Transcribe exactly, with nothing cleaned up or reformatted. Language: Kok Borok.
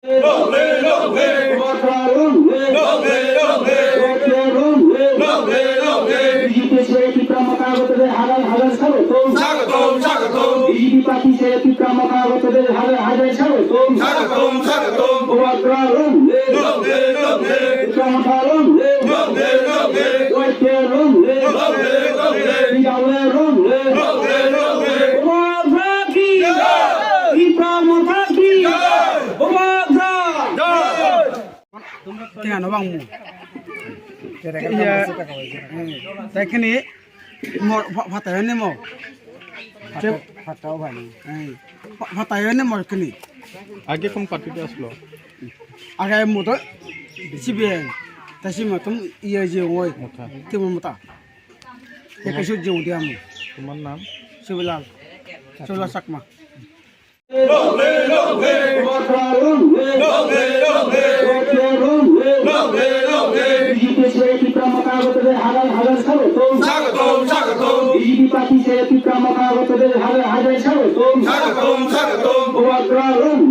Long live, long live. Bubagra long live. Long live, long live. Bubagra long live. Long live, long live. B J P ছেড়ে ত্রিপুরা মতাগতদের হাজার হাজার স্বাগতম। স্বাগতম, স্বাগতম। B J P প্রার্থী ছেড়ে ত্রিপুরা মতাগতদের হাজার হাজার স্বাগতম। স্বাগতম, স্বাগতম। Bubagra long live. Long live, long live. Tripura মথা long live. Long live, long live. White Tiger long live. Long live, long live. Tiger long live. Long live, long live. Bubagra ki jai. Tripura মথা কি জয়। Bubagra. Jai. Tingano bang mu. Iya. Tekni mo phatai ni mo. Phatao bhai. Phatai ni mo kini. Age kon party te aslo. Age mo to C P M. Tasi mo tum iya je ngoi. Motha. Ti mo mota. Ekaisu je ngoi dia mo. Tumar nam? Sibilal. Sibilal Chakma. স্বাগতম, স্বাগতম। বিজেপি প্রার্থী ছেড়ে ত্রিপুরা মতাগতদের হাজার হাজার স্বাগতম। স্বাগতম, স্বাগতম। বিজেপি প্রার্থী ছেড়ে ত্রিপুরা মতাগতদের হাজার হাজার স্বাগতম। স্বাগতম, স্বাগতম। Bubagra long